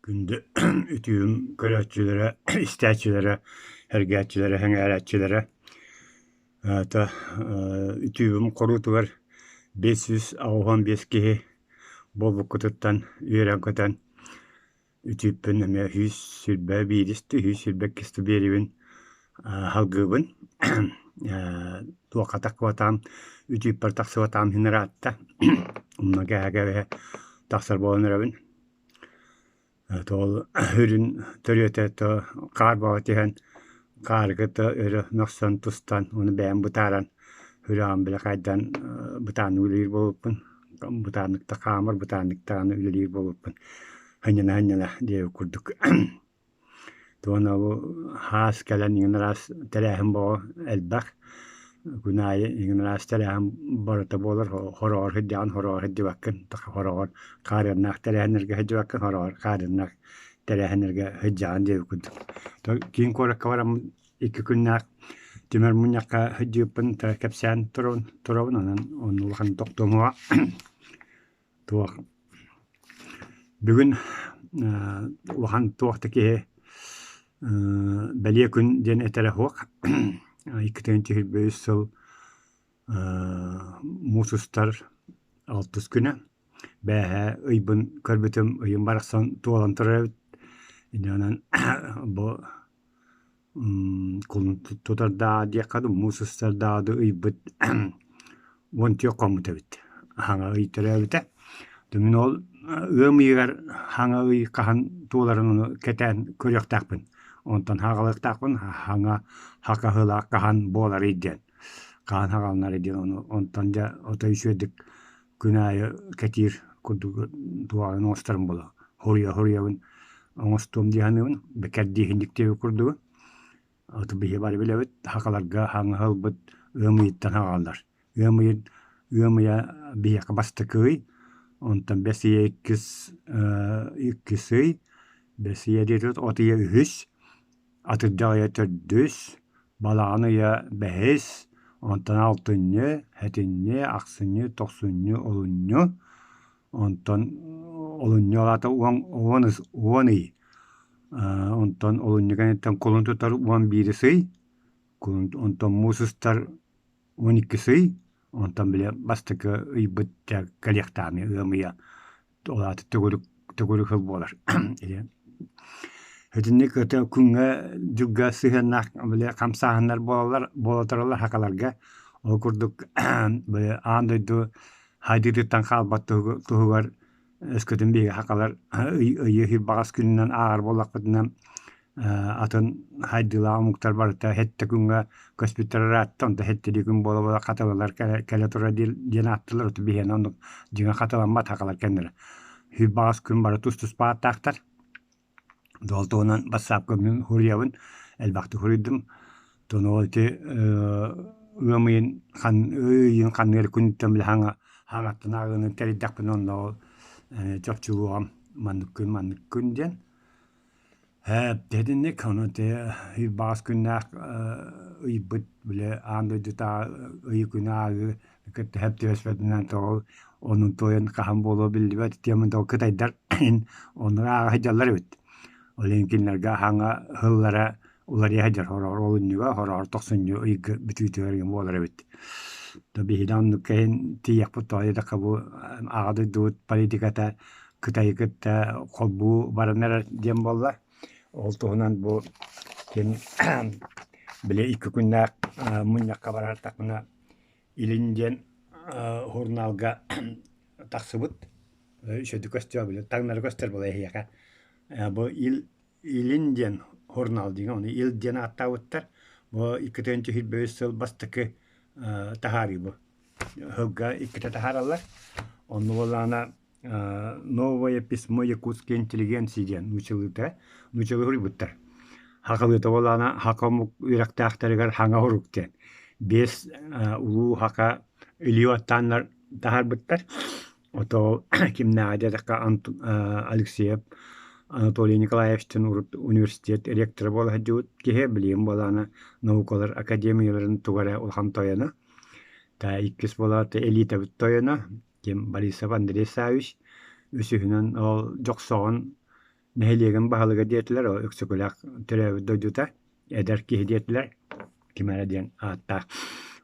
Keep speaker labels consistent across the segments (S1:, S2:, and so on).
S1: Күндү үтүөм көрөөччүлэрэ, истээччилэрэ, эргээччилэрэ, сэҥээрээччилэрэ аата үтүөм хоруутугар 585 киһи буолбуккутуттан үөрэн-көтөн үтүөппүн эмиэ 121 122 биэриибин салгыыбын. Туохха тахсыбатаҕым, үтүөппэр тахсыбатаҕым иһин ыраатта. Онно кээһэ-кээһэ тахсар буолан эрэбин. Ол үрүн төрүөтэ хаар бөҕө түһэн, хаары кытта өрө мөхсөн тустан, ону бэйэм бытааран, сүрэҕим били хайдан бытааннык үлэлиир буолбуппун, бытааннык да хаамар, бытааннык даҕаны үлэлиир буолбуппун сынньана-сынньана диэбит курдук. Уонна бу хаас кэлэн иҥин араас тэрээһин бөҕө элбэх. Күн аайы иҥин араас тэрээһин барыта буолар. Хороҕор сылдьаҕын, хороҕор сылдьыбаккын. Хороҕор хаарыаннаах тэрээһиннэргэ сылдьыбаккын, хороҕор хаарыаннаах тэрээһиннэргэ сылдьаҕын диэбит курдук. Киин куоракка бараммын икки күннээх түмэр мунньахха сылдьыбыппын кэпсээн турабын, онон онно улахан тохтуомуга Туох бүгүн улахан туох да киһи бэлиэ күн диэн этэрэ суох. 2023 сыл муус устар алтыс күнэ. Бээһээ ыйбын көрбүтүм, ыйым барахсан туолан турар эбит. Инньэ гынан бу Кулун тутардааҕа диэххэ дуу, муус устардааҕа дуу ыйбыт 14 хоммут эбит. Хаҥа ый төрөөбүтэ. Мин ол ыам ыйыгар хаҥа ый хаһан туоларын ону кэтээн көрүөхтээхпин. Онтон хаҕалыахтаахпын хаҥа хакаһыылаах хаһан буоларый диэн. Хаһан хаҕаланарый диэн ону онтон дьэ отой үчүгэйдик күн аайы кэтиир курдук туһаҕын оҥосторум буолуо. Хоруйа-хоруйабын оҥостуом дии саныыбын. Кэрдииһинньик диэбит курдугу. Ото биһи бары билэбит, сахаларга хаҥаһы ылбыт ыам ыйыттан хаҕаллар. Ыам ыйын ыам ыйа биһиэхэ бастакы ый, онтон бэс ыйа иккис иккис ый, бэс ыйа диэтибит от ыйа үһүс, атырдьах ыйа төрдүс, Балаҕан ыйа бэһис, онтон алтынньы, сэтинньи, ахсынньы, тохсунньу, олунньу, онтон олунньу ол аата 10 ый, онтон олунньу кэнниттэн кулун тутар 11 ый, онтон муус устар 12 ый, онтон били бастакы ыйбыт кэлиэхтээҕин ыам ыйа ол аата төгүрүк төгүрүк сыл буолар. Итинник өтө күҥҥэ дьылга сыһыаннаах били хамсааһыннар буолаллар буола тураллар сахаларга. Ол курдук били аан дойду хайдыытыттан хаалбат туһугар өскөтүн биһиги сахалар ыйы баҕас күнүнэн ааҕар буоллахпытына атын хайдыылаах омуктар барыта сэттэ күҥҥэ көспүттэр ыраатта, онто сэттэлии күн буола-буола хатылалар кэлэ турар диэн ааттыыллар, оту биһиэнэ оннук дьиҥэ хатыламмат сахалар кэннилэр. Баҕас күн бары тус-туспа ааттаахтар. Ол туһунан бассаапка мин суруйабын, элбэхтик суруйдум. Тону ити ыам ыйын ыйын ханныыр күнүттэн били хаҥа хаҥаттан ааҕыыны тэрийдэхпинэ онно ол чопчулуоҕум маннык күн маннык күн диэн. Итинник ону ити баҕас күннээх ыйбыт били аан дойдутааҕы ыйы күнү ааҕыы кытта сөп түбэспэтинэн тоҕо онун туойан хаһан буолуо биллибэт итиэмэ тоҕо кытайдар оннук ааҕа сылдьаллар эбит. Ол иһин кинилэргэ хаҥа сыллара уларыйа сылдьар хороҕор олунньуга, хороҕор тохсунньу ыйга бүтүүтүгэр буолар эбит. Биһиги оннук кэһин тиийиэхпит тоҕо диэтэххэ бу аҕа дойдубут политиката Кытайы кытта холбуу баран эрэр диэн буолла. Ол туһунан бу ким били икки күннээх мунньахха бараартахпына Илин диэн сурунаалга тахсыбыт. Үчүгэйдик көстүө били таҥнары көстөр буолла эһиэхэ. Бу Ил Илин диэн сурунаал диэн ону Ил диэн ааттаабыттар. Бу 2023 сыл бастакы таһаарыы бу. Сылга иккитэ таһаараллар. Онно буоллаҕына «Новое письмо якутской интеллигенции» диэн нууччалыыта нууччалыы суруйбуттар. Сахалыыта буоллаҕына саха омук үөрэхтээхтэригэр саҥа сурук диэн. Биэс улуу саха илии баттааннар таһаарбыттар. Ото кимнээҕэ диэтэххэ Алексеев Анатолий Николаевичтыын урут университет ректора буола сылдьыбыт киһи, билигин буоллаҕына наукалар академияларын туга эрэ улахан тойоно. Та иккис буолаат элитабыт тойоно ким Борисов Андрей Саввич, үсүһүнэн ол Дьохсоҕон нэһилиэгин баһылыга диэтилэр, ол Өксөкүлээх төрөөбүт дойдута, эдэр киһи диэтилэр, ким эрэ диэн ааттаах.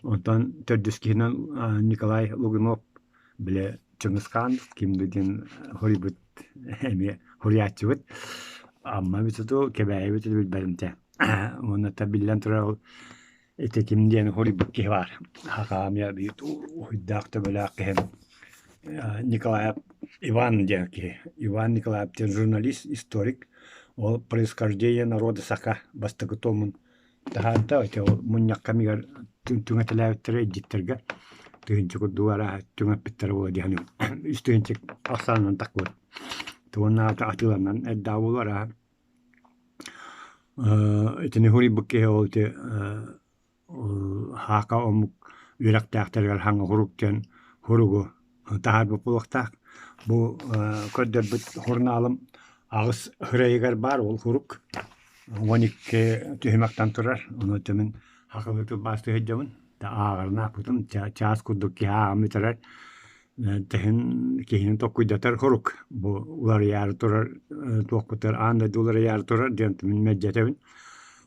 S1: Онтон төрдүс киһинэн Николай Лугинов, били Чыҥыс Хаан ким да диэн хоруйбут эмиэ хоруйааччыбыт. Амма эбитэ дуу, Кэбээйи эбитэ дуу билбэтим этэ. Уонна биллэн турар ол ити ким диэн хоруйбут киһи баар. Хахаамыйа биир уһуйдаах төбөлөөх киһи Николаев Иван диэн киһи. Иван Николаев диэн журналист, историк. Ол «Происхождение народа саха» бастакы томун таһаарда. Ити ол мунньах кэмигэр түҥэтэлээбиттэрэ илдьиттэргэ тыһыынча курдук арааһа түҥэппиттэрэ буолуо дии саныыбын. Үс тыһыынча ахсаанынан тахсыбыт. Уонна атыыланан эрдэҕэ буолуо арааһа. Итини суруйбут киһи ол ити Һаака омук үөрэхтээхтэригэр хаҥа сурук диэн суругу таһаарбыт буолуохтаах. Бу көрдөрбүт сурунаалым аҕыс сырайыгар баар ол сурук 12 түһүмэхтэн турар. Ону мин сахалыы тылбаастыы сылдьабын. Ааҕарын аахпытым чаас курдук киһи ааҕан бүтэрэр. Тэһин киһини толкуйдатар сорук бу уларыйаары турар туохпутугар аан дойду уларыйаары турар диэн мин мэлдьэтэбин.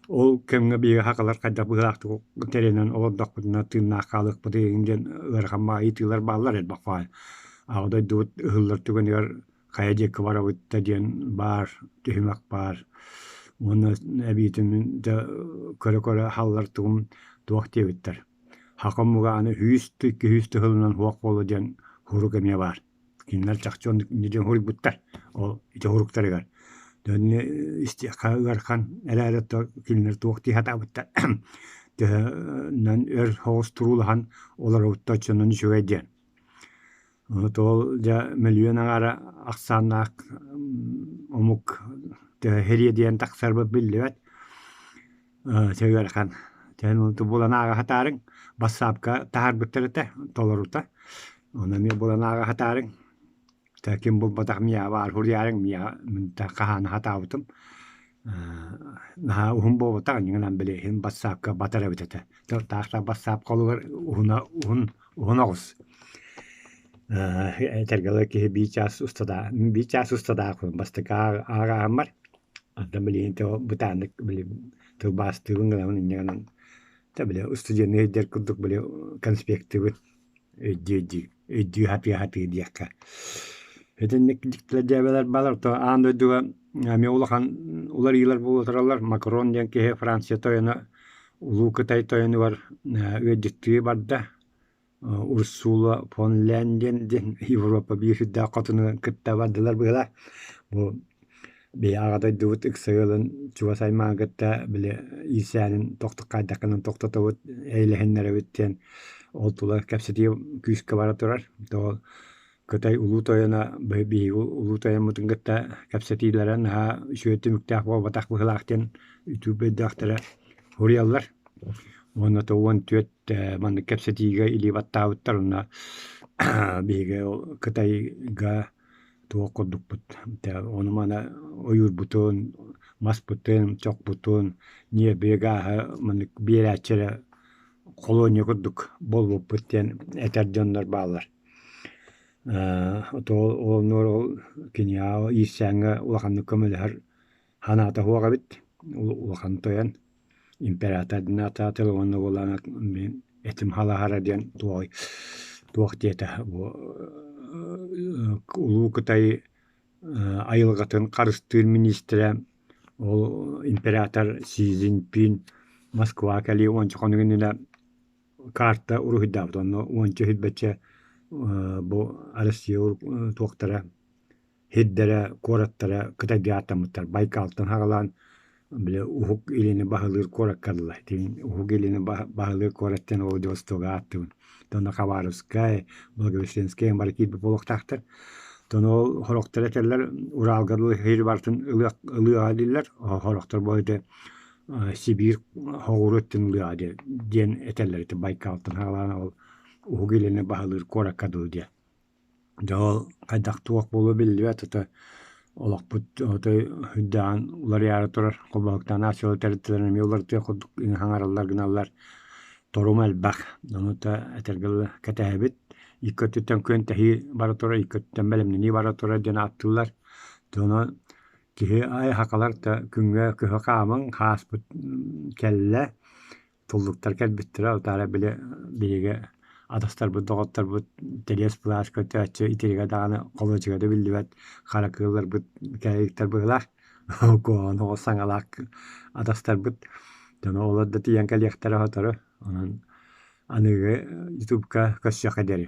S1: Ол кэмҥэ биһиги сахалар хайдах быһыылаахтык тэринэн олордохпутуна тыыннаах хаалыахпытый игин диэн ыарахан баҕайы ыйытыылар бааллар элбэх баҕайы. Аҕа дойдубут ыһыллар түгэнигэр хайа диэки барабыт да диэн баар, түһүмэх баар. Уонна эбиитин мин дьэ көрө-көрө хааллар тугум туох диэбиттэр. Саха омуга аны үһүс иккиһүс тыһылынан суох буолуо диэн сурук эмиэ баар. Кинилэр чахчы оннук инньэ диэн суруйбуттар ол ити суруктарыгар. Дьонну истиэххэ ыарахан эрээри кинилэр туох дии сатаабыттар төһөнөн өр соҕус туруулаһан олоробут да оччонон үчүгэй диэн. Ол дьэ мөлүйүөн аҥаара ахсааннаах омук төһө ириэдийэн тахсарбыт биллибэт. Чэ ыарахан. Чэ булан ааҕа сатаарыҥ. Бассаапка таһаарбыттар этэ толорута. Ону эмиэ булан ааҕа сатаарыҥ. Чэ ким булбатах миэхэ баар суруйаарыҥ миэхэ мин хаһаана сатаабытым. Наһаа уһун буолбатах инньэ били иһин бассаапка батар эбит этэ. Таах да бассаап холугар уһуна уһун уһун оҕус. Этэргэ дылы киһи биир чаас устата биир чаас устатаах бастакы ааҕааһыммар Онтон билигин бытааннык били тылбаастыыбын гынабын инньэ гынан били устудьуоннуу сылдьар курдук били конспектыыбын өйдүү-өйдүү өйдүү сатыы-сатыы диэххэ. Итинник дьиктилэр дьээбэлэр бааллар. То аан дойдуга эмиэ улахан уларыйыылар буола тураллар. Макрон диэн киһи Франция тойоно Улуу Кытай тойонугар ыалдьыттыы барда. Урсула фон Лян диэн диэн Европа биир сүрдээх хотунун кытта бардылар быһыылаах. Бу биһи аҕа дойдубут ыкса ыалын чугас аймаҕын кытта били иирсээнин хайдаххынан тохтотобут, эйэлэһиннэрэбит диэн ол тула кэпсэтии күүскэ бара турар. Тоҕо Кытай улуу тойоно биһиги улуу тойоммутун кытта кэпсэтиилэрэ наһаа үчүгэй түмүктээх буолбатах быһыылаах диэн үтүө өйдөөхтөрө суруйаллар. Уонна то 14 маннык кэпсэтиигэ илии баттаабыттар уонна биһиги ол Кытайга туох курдукпут ону-маны ойуурбутун, маспытын, чохпутун, ньиэрбэ гааһы маннык биэрээччи эрэ холуонньа курдук буолбуппут диэн этэр дьоннор бааллар. Ол ол киниэхэ иирсээҥҥэ улаханнык көмөлөһөр санаата суох эбит улахан тойон император аатаатыл уонна буоллаҕына мин этим халаһара диэн туох туох диэтэ бу Улуу Кытай айылҕатын харыстыыр миниистирэ ол император Си Цзиньпин Москва кэлии уонча хонук иннинэ карта уруһуйдаабыт онно уонча сүүрбэччэ бу Россия туохтара Сирдэрэ, куораттара Кытайга ааттаммыттар. Байкалтан саҕалаан били Уһук Илини баһылыыр куоракка дылы. Уһук Илини баһылыыр куорат диэн Владивостогу ааттыыбын. Онно Хабаровскай, Благовещенскай бары киирбит буолуохтаахтар. Оттон ол сорохтор этэллэр Уралга дылы сири барытын ылыаҕа дииллэр. Сорохтор бу ити Сибиир соҕуруу өттүн ылыаҕа диэн этэллэр ити Байкалтан саҕалаан ол Уһук Илини баһылыыр куоракка дылы диэн. Дьэ ол хайдах туох буолуо биллибэт, ото олохпут отой үрдээн уларыйаары турар, холбоһуктаан аасыла тэрилтэлэрин эмиэ уларытыах курдук хаҥараллар гыналлар, торум элбэх, ону да этэргэ дылы кэтэһэбит, икки өттүттэн күөнтэһии бара турар, икки өттүттэн бэлэмнэнии бара турар диэн ааттыыллар. Онон Киһи ай сахалар да күҥҥэ көһө хааман хааспыт кэллэ, туллуктар кэлбиттэрэ, утаара били биһиги атастарбыт, доҕотторбут тэлиэс былаас көтөөччү итиригэ даҕаны холуочуга да биллибэт хара кыылларбыт кэлииктэр быһыылаах, куһаҕан оҕо саҥалаах атастарбыт дьоно олор да тиийэн кэлиэхтэрэ сотору, онон аныгы ютубка көрсүөххэ диэри.